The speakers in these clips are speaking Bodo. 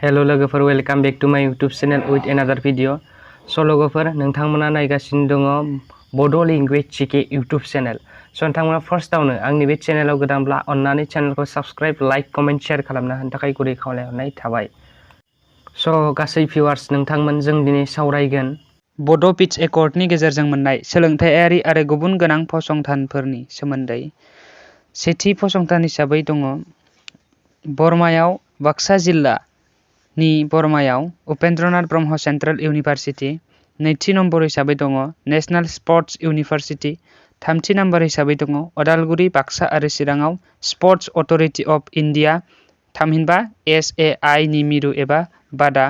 हेलो लोगोफोर, वेलकाम बेक टू माय यूट्यूब चैनल विथ एनादार भिडिअ। स' लोगोफोर, नोंथांमोना नायगासिनो दङ बड' लेंगुवेज जिके यूट्यूब चैनल। स' नोंथांमोना फार्स्टआवनो आंनि बे चैनलाव गोदानब्ला अन्नानै चैनलखौ साबस्क्राइब, लाइक, कमेन्ट, शेयार खालामना होनो थाखाय गुरै खावलायहरनाय थाबाय। स' गासै भिउवार्स, नोंथांमोन जों दिनै सावरायगोन बड' पिच एकर्डनि गेजेरजों मोननाय सोलोंथायारि आरो गुबुन गोनां फसंथानफोरनि सोमोन्दै। सेथि फसंथान हिसाबै दङ बरमायाव बाक्सा जिल्लानि बरमायाव उपेन्द्रनाथ ब्रह्म सेन्ट्रेल इउनिभारसिटि। नैथि नम्बर हिसाबै दङ नेशनेल स्पर्ट्स इउनिभारसिटि। थामथि नम्बर हिसाबै दङ अदालगुरि, बाक्सा आरो चिराङाव स्पर्ट्स अथरिटि अफ इन्डिया थामहिनबा SAI नि मिरु एबा बादा।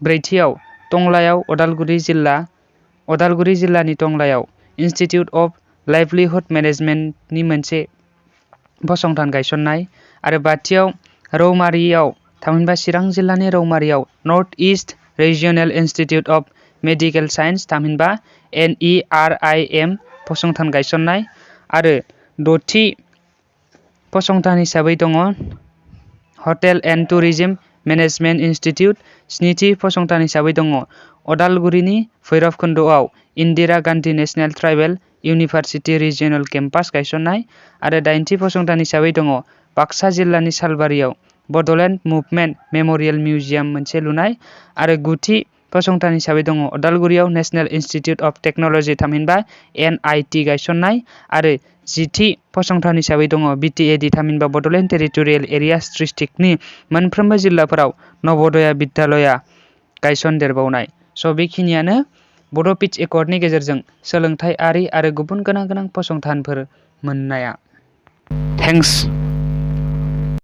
ब्रैथियाव टंलायाव अदालगुरि जिल्लानि टंलायाव इन्स्टिटिउट अफ लाइभलिहुड मेनेजमेन्टनि मोनसे फसंथान गायसननाय। आरो बाथियाव रौमारियाव थामहिनबा चिरां जिल्लानि रौमारियाव north east regional institute of medical science थामहिनबा NERIM फसंथान गायसननाय। आरो द'थि फसंथान हिसाबै दङ hotel and tourism management institute. स्निथि फसंथान हिसाबै दङ अदालगुरिनि भैरबकुन्दआव Indira Gandhi national tribal university regional campus गायसननाय। आरो दाइनथि फसंथान हिसाबै दङ बाक्सा जिल्लानि सालबारियाव बड'लेण्ड मुभमेन्ट मेम'रियेल मिउजियाम मोनसे लुनाय। आरो गुथि फसंथान हिसाबै दङ अदालगुरियाव नेशनेल इन्स्टिटिउट अफ टेक्न'लजि थामहिनबा NIT गायसननाय। आरो जिथि फसंथान हिसाबै दङ BTAD थामहिनबा बड'लेण्ड टेरिटरियेल एरियास डिस्ट्रिक्टनि मोनफ्रोमबो जिल्लाफोराव नवोदया बिद्यालया गायसनदेरबावनाय। स' बेखिनियानो बड' पिच एकर्डनि गेजेरजों सोलोंथायारि आरो गुबुन गोनां फसंथानफोर मोननाया। थेंक्स।